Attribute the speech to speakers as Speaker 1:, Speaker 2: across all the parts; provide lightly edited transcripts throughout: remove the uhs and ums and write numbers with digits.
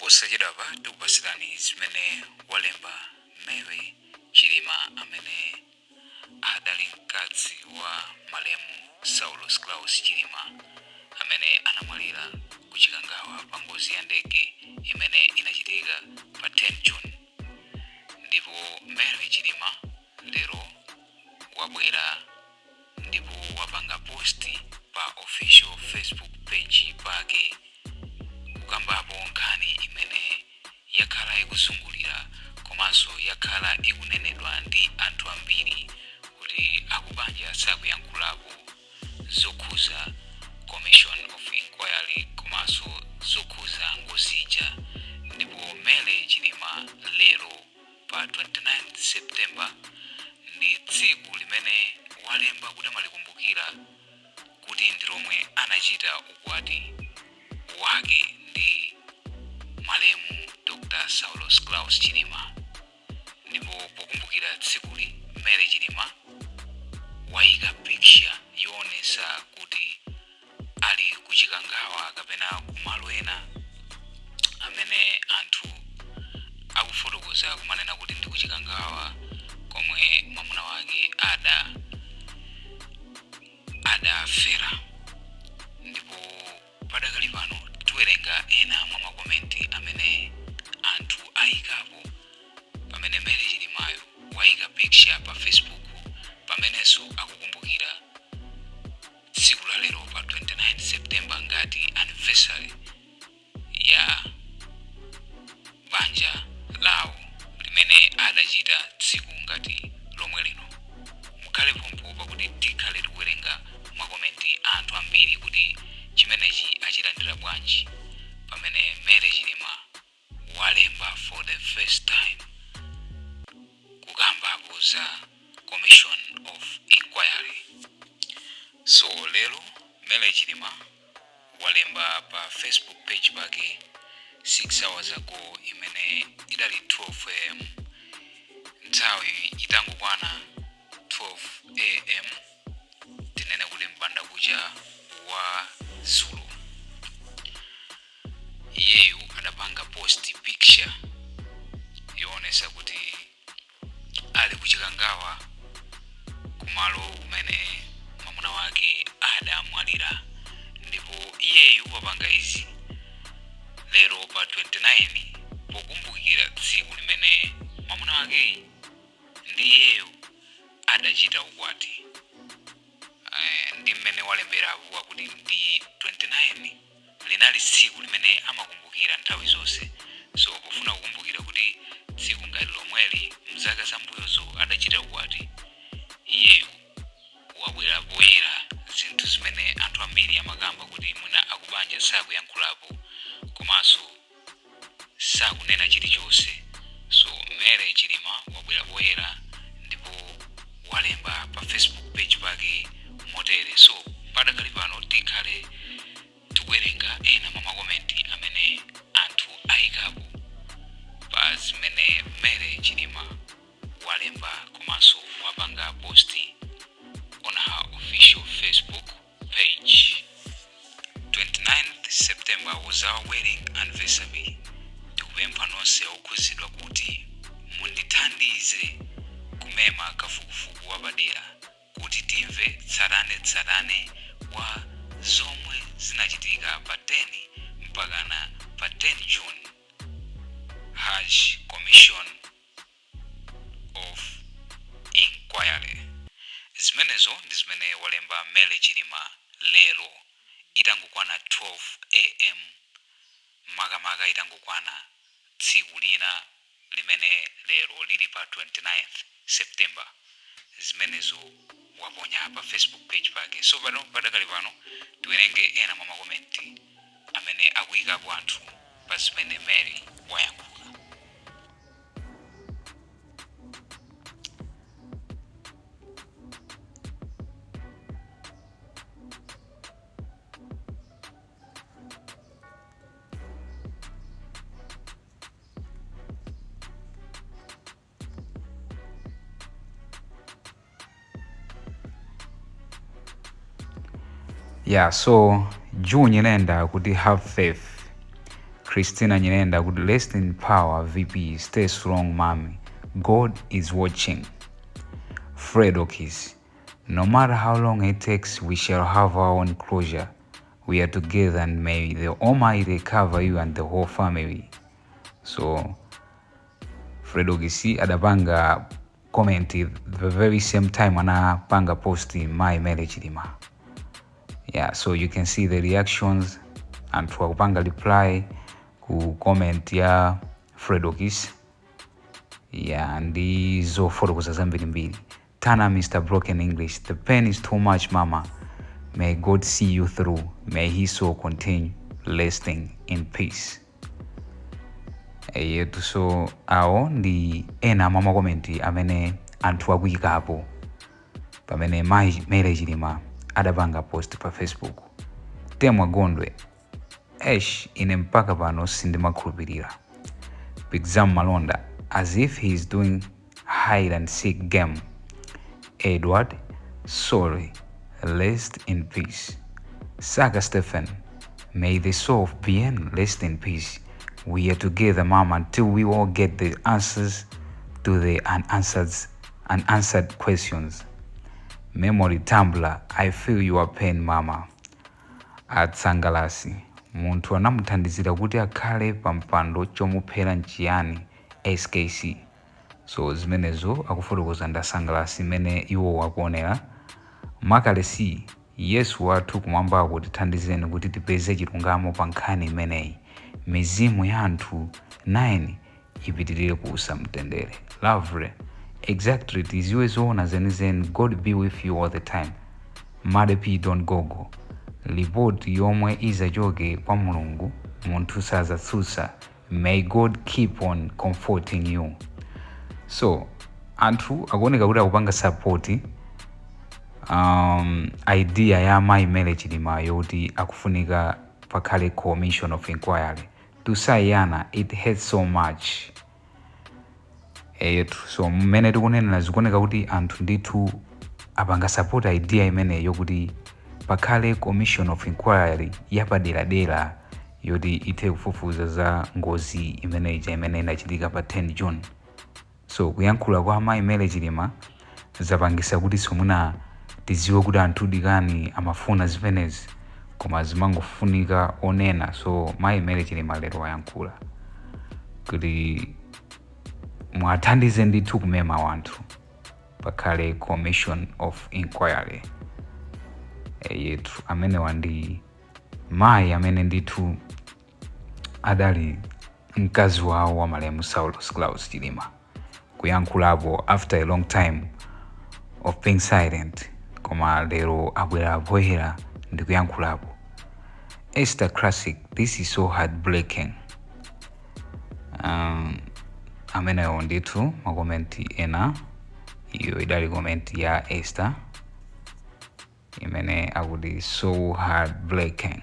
Speaker 1: Posachedwapa tikupatsirani zimene walemba Mary Chilima amene adali mkazi wa malemu Saulos Klaus Chilima amene anamwalira ku Chikangawa pa ngozi ya ndege imene inachitika pa 10 June. Ndipo Mary Chilima lero wabwera ndipo wapanga post pa official Facebook page pake kukambapo nkhani imene yakhala ikuzungulira komanso yakhala ikunenedwa ndi anthu ambiri kuti akubanja sakuyankhulapo zokhuza Commission of Inquiry komanso zokhuza ngozi ija. Ndipo Mary Chilima lero pa 29 September ndi tsiku limene walemba kuti amalikumbukira kuti ndi lomwe anachita ukwati wake ndi malemu Dr. Saulos Klaus Chilima. Ndipo pokumbukira tsikuli, Mary Chilima wayika picture yoonesa kuti ali ku Chikangawa kapena kumalo ena amene anthu akufotokoza kumanena kuti ndi ku Chikangawa komwe mwamuna wake adafera. Ndipo padakali pano tiwerenga ena mwa makomenti amene anthu ayikapo pamene Mary Chilimayo wayika picture pa Facebook pamenenso akukumbukira tsiku la lero pa 29 September ngati anniversary ya banja lawo limene adachita tsiku ngati lomwe lino. Mukhale pompo pakuti tikhale tikuwerenga makomenti a anthu ambiri kuti chimenechi achilandira bwanji pamene Mary Chilima walemba for the first time kukambapo za Commission of Inquiry. So lero Mary Chilima walemba pa Facebook page pake 6 hours ago imene idali 12 am, nthawi itangokwana 12 am, tinene kuti mbandakucha wa dzulo, iyeyu adapanga post picture yoonesa kuti ali kuchikangawa, kumalo kumene mwamuna wake adamwalira. Ndipo iyeyu wapanga izi lero pa 29 pokumbukira tsiku limene mwamuna wake ndi iyeyo adachita ukwati. Ndi mmene walemberapo kuti ndi 29 linali tsiku limene amakumbukira nthawi zonse. So pofuna kukumbukira kuti tsiku ngati lomweli mzaka zambuyozo adachita ukwati, iyeyu wabwera poyera zinthu zimene anthu ambiri amakamba kuti mwina akubanja sakuyankhulapo komanso sakunena chilichonse. So Mary Chilima wabwera poyera ndipo walemba pa Facebook page pake motere. So padakali pano tikhale tikuwerenga ena mwa makomenti amene anthu ayikapo pa zimene Mary Chilima walemba komanso wapanga post on her official Facebook page. 29th September was our wedding anniversary. Ndikupempha nonse okhuzidwa kuti mundithandize kumema kafukufuku wapadera kuti timve tsatanetsatane wa zomwe zinachitika pa 10 mpakana pa 10 June #commission of inquiry. Zimenezo ndi zimene walemba Mary Chilima lero itangokwana 12 am, makamaka itangokwana tsiku lina limene lero lili pa 29th September. Zimenezo waponya pa Facebook page pake. So pano padakali pano tiwerenge ena mwa makomenti amene akuyikapo anthu pa zimene Mary wayankhula. Yeah, so June Nyirenda kuti, "Have faith." Christina Nyirenda kuti, "Rest in power, VP. Stay strong, mami. God is watching." Fred Okis, "No matter how long it takes, we shall have our own closure. We are together and may the Almighty cover you and the whole family." So Fred Okisi adapanga comment the very same time anapanga post Mai Mary Chilima. Yeah, so you can see the reactions, anthu akupanga reply ku comment ya Fred Okis. Yeah, ndi zofotokoza zambirimbiri. Tana Mr Broken English, "The pain is too much, mama. May God see you through. May his soul continue resting in peace." Yetu, so awo ndi ena mwa ma comment amene anthu akuyikapo pamene Mayi Mary Chilima adapanga post pa Facebook. Temwa Gondwe, "Esh, ine mpaka pano sindimakhulupirira." Bigzam Malonda, "As if he is doing hide and seek game." Edward, "Sorry, rest in peace." Saka Stephen, "May the soul of Bien rest in peace. We are together, mama, until we all get the answers to the unanswered questions." Memory Tumbler, "I feel your pain, mama." Atsangalasi, "Munthu anamuthandizira kuti akhale pa mpando, chomuphera nchiyani SKC?" So zimenezo akufotokoza ndasangalasi imene iwo akuonera. Makale C, "Yesu wathu kumwambako, tithandizeni kuti tipeze chilungamo pa nkhani imeneyi. Mizimu ya anthu 9 ipitirire kuusa mtendere." Lovely, "Exactly, tiziwe zoona zenizeni. God be with you all the time." Made Don Gogo, "Ripoti yomwe izachoke kwa Mulungu munthu sazatsutsa. May God keep on comforting you." So anthu akuoneka kuti akupanga support idea ya Mayi Mary Chilima yoti akufunika pakhale commission of inquiry. Tusayana, "It hurts so much." Eyetu, so mmene tikunenera, zikuoneka kuti anthu ndithu apanga support idea imeneyi yokuti pakhale commission of inquiry yapaderadera yoti ithe kufufuza za ngozi imeneyi imene inachitika pa 10 June. So kuyankhula kwa Amayi Mary Chilima zapangisa kuti somuna tiziwe kuti anthu dikani amafuna zimenezi, koma zimangofunika onena. So Mayi Mary Chilima lero wayankhula kuti mwathandize ndithu kumema wanthu, pakhale commission of inquiry. Yetu, amenewa ndi mayi amene ndithu adali mkazi wawo wa malemu Saulos Klaus Chilima, kuyankhulapo after a long time of being silent, koma lero abwera poyera ndi kuyankhulapo. Esther Classic, "This is so heartbreaking." Amenewo ndithu ma comment ena. Iyo idali comment ya Esther imene akuti "so heartbreaking".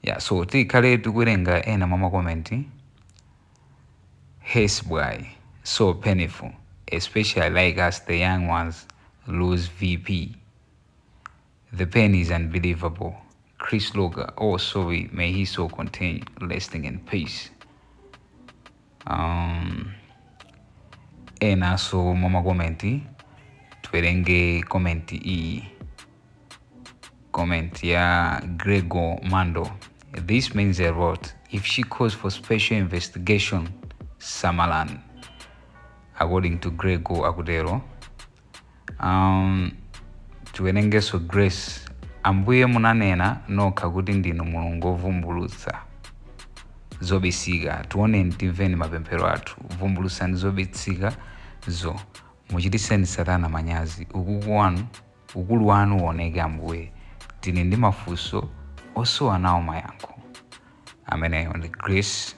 Speaker 1: Yeah, so tikhale tikuwerenga ena mwa ma comment. Hesboy, "So painful, especially like us, the young ones, lose VP. The pain is unbelievable." Chris Loga, "Oh, sorry, may he so continue resting in peace." Enanso mwa ma comment, tiwerenge comment iyi, comment ya Grego Mando, "This means a lot. If she calls for special investigation, Samalan." According to Grego, akutero. Tiwerengeso Grace, "Ambuye, munanena nokha kuti ndinu Mulungu wovumbulutsa zobisika. Tioneni, timveni mapemphero athu. Vumbulutsani zobisika zo, muchitiseni Satana manyazi. Ukulu wanu, ukulu wanu uoneke, Ambuye. Tili ndi mafunso osowa nawo mayankho." Ameneyo ndi Grace,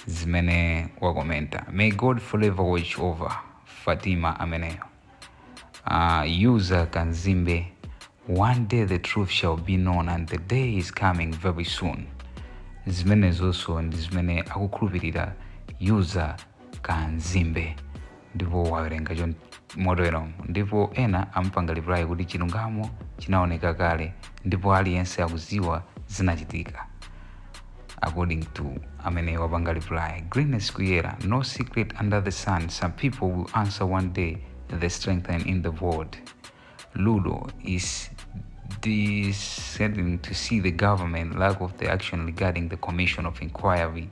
Speaker 1: zimene wakomenta. "May God forever watch over Fatima." Ameneyo user Kanzimbe, "One day the truth shall be known and the day is coming very soon." Zimenezonso ndi zimene akukhulupirira user Kanzimbe, ndipo wawerenga motero. Ndipo ena amupanga reply kuti chilungamo chinaoneka kale ndipo aliyense akuziwa zinachitika. According to amene wapanga reply. Greenness Kuyera, "No secret under the sun. Some people will answer one day, the strength and in the world." Ludo is disheartening to see the government lack of the action regarding the commission of inquiry.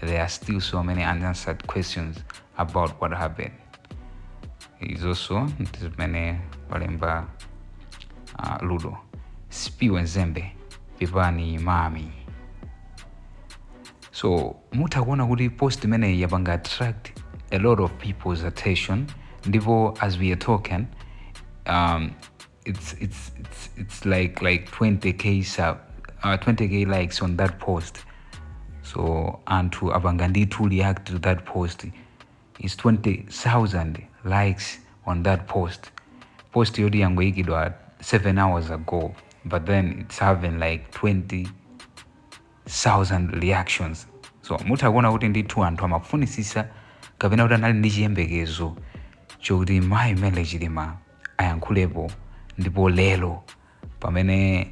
Speaker 1: There are still so many unanswered questions about what happened. Izonso zimene walemba Ludo. Spiwe Nzembe, "Pepani mami." So mutha kuona kuti post imeneyi yapanga attract a lot of people's attention, ndipo as we are talking, it's like 20K sub, 20K likes on that post. So anthu apanga ndithu react to that post. Is 20,000 likes on that post, post yoti yangoyikidwa 7 hours ago, but then it's having like 20,000 reactions. So mutha kuona kuti ndithu anthu amafunisisa kapena kuti anali ndi chiyembekezo chokuti mayi Mary Chilima ayankhulepo. Ndipo lero pamene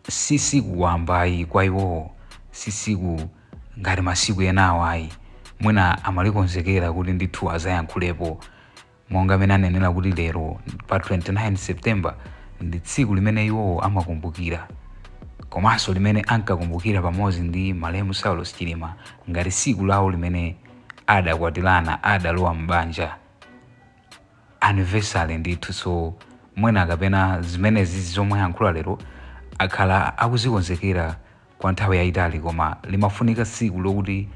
Speaker 1: si siku wambayi kwa iwowo, si siku ngati masiku enawo ayi, mwina amalikonzekera kuti ndithu azayankhulepo, monga amene anenera kuti lero pa 29 September ndi tsiku limene iwowo amakumbukira komanso limene ankakumbukira pamodzi ndi malemu Saulos Chilima ngati tsiku lawo limene adakwatirana, adalowa m'banja, anniversary ndithu. So mwina kapena zimenezi zomwe ayankhula lero akhala akuzikonzekera kwa nthawi yayitali, koma limafunika tsiku lokuti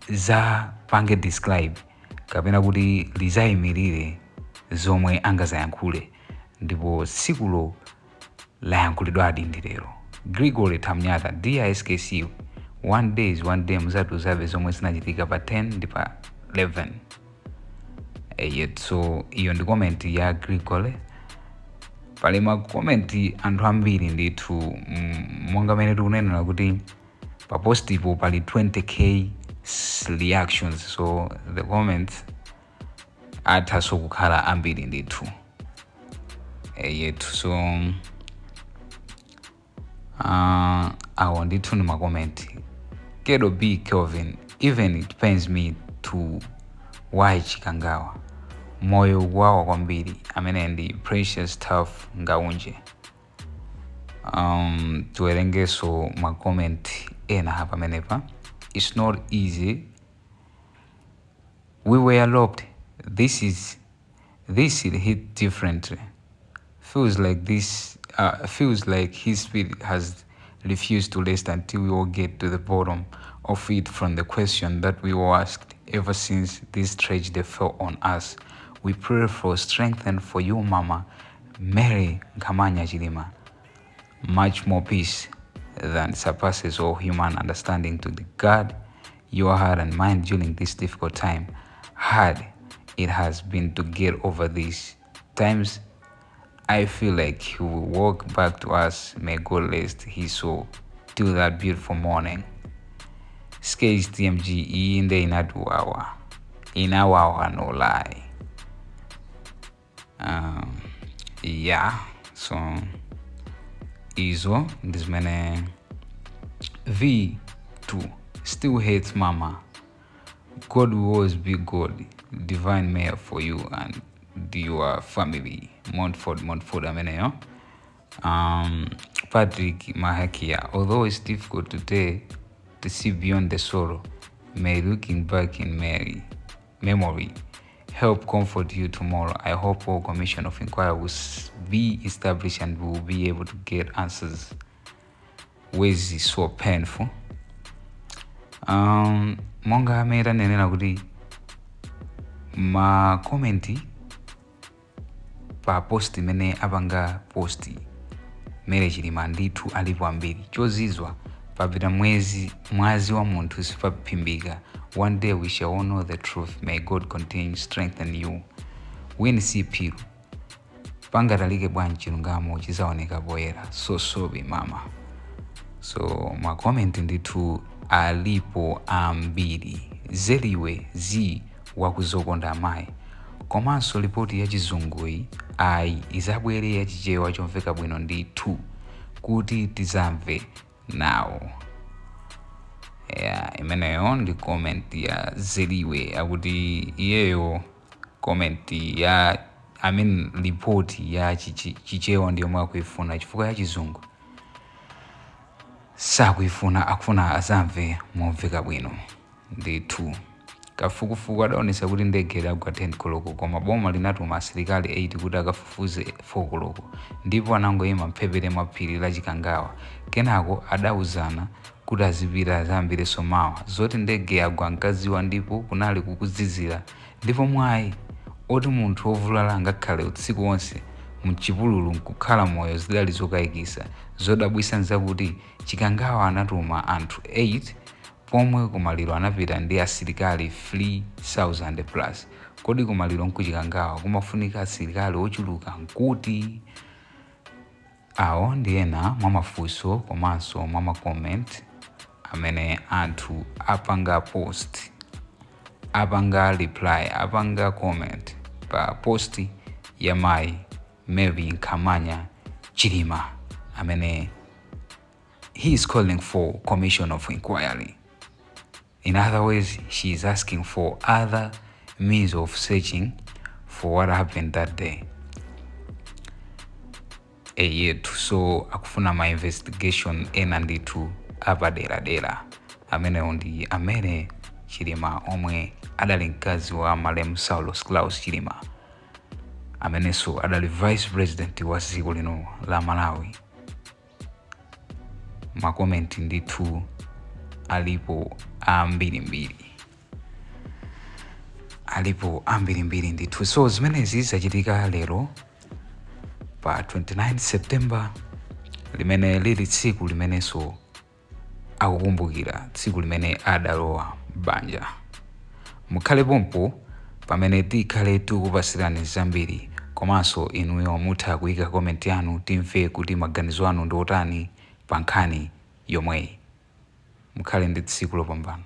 Speaker 1: lizapange describe kapena kuti lizayimirire zomwe angazayankhule, ndipo tsikulo layankhulidwadi ndi lero. Gregory Tamnyata, "Dear SKC, one day is one day. Muzatiuzabe zomwe zinachitika pa 10 ndi pa 11." Yet so iyo ndi comment ya Gregory. Pali ma comment anthu ambiri ndithu, monga mene tikunenera kuti pa postipo pali 20K reactions, so the comments athanso kukhala ambiri ndithu. Yethu, so awo ndithu ndi ma comment. Kedo B Kelvin, "Even it pains me to why Chikangawa, moyo ukuwawa kwambiri." Amene ndi Precious Tough Ngaunje. Tiwerengeso ma comment ena pamenepa. "It's not easy. We were robbed. This it hit differently. Feels like this feels like his spirit has refused to rest until we all get to the bottom of it. From the question that we were asked ever since this tragedy fell on us. We pray for strength and for you, Mama Mary Nkamanya Chilima. Much more peace than surpasses all human understanding to the guard your heart and mind during this difficult time. Hard it has been to get over these times. I feel like he will walk back to us. May God rest his soul till that beautiful morning." Skates TMG, "Iyi nde inatiwawa, inawawa, no lie." Yeah, so izo ndi zimene. V2 still hates mama. "God will always be God. Divine mayor for you and your family." Montford Montford ameneyo. Patrick Mahakia, "Although it's difficult today to see beyond the sorrow, may looking back in Mary memory help comfort you tomorrow. I hope all commission of inquiry will be established and we will be able to get answers. Ways is so painful." Monga amene tanenera kuti ma comment pa post imene apanga post Mary Chilima ndithu alipo ambiri. Chozizwa, papita mwezi, mwazi wa munthu sipaphimbika. One day we shall all know the truth. May God continue strengthen you. Win C Piru, "Pangatalike bwanji, chilungamo chizaoneka poyera. So sorry, mama." So ma comment ndithu alipo ambiri. Zeliwe Z wakuzokonda amayi, "Komanso ripoti ya chizunguyi ayi, izabwere yachichewa chomveka bwino ndithu kuti tizamve." Now. Yeah, imeneyo ndi comment ya Zeliwe, akuti iyeyo comment ya, I mean, report ya Chichewa ndi yomwe akuifuna, chifukwa ya Chizungu sakuifuna, akufuna azamve momveka bwino ndithu. Kafukufuku adaonetsa kuti ndege idagwa 10 koloko, koma boma linatuma asilikali 8 kuti akafufuze 4 koloko, ndipo anangoyima mphepete mwa phiri la Chikangawa. Kenako adauzana kuti azipita, azayambirenso mawa. Zoti ndege yagwa nkaziwa, ndipo kunali kukuzizira, ndipo mwayi oti munthu wovulala angakhale usiku wonse mchipululu nkukhala moyo zidali zokayikitsa. Zodabwitsa nzakuti Chikangawa anatuma anthu 8, pomwe kumaliro anapita ndi asilikali 3000 plus. Kodi kumaliro nkuchikangawa kumafunika asilikali ochuluka nkuti? Awo ndi ena mwa mafunso komanso mwa ma comment amene anthu apanga post, apanga reply, apanga comment pa post ya mayi Mary Nkamanya Chilima, amene he is calling for commission of inquiry. In other words, she is asking for other means of searching for what happened that day eyetu. So akufuna ma investigation ena ndithu apaderadera. Amenewo ndi amene Chilima, omwe adali mkazi wa malemu Saulos Klaus Chilima, amenenso adali vice president wa dziko lino la Malawi. Ma comment ndithu alipo ambirimbiri, alipo ambirimbiri ndithu. So zimenezi zachitika lero pa 29 September, limene lili tsiku limenenso akukumbukira tsiku limene adalowa banja. Mukhale pompo pamene tikhale tikupasirani zambiri, komanso inuyo mutha kuyika comment yanu, timve kuti maganizo anu ndi otani pa nkhani yomweyi. Mukhale ndi tsiku lopambana.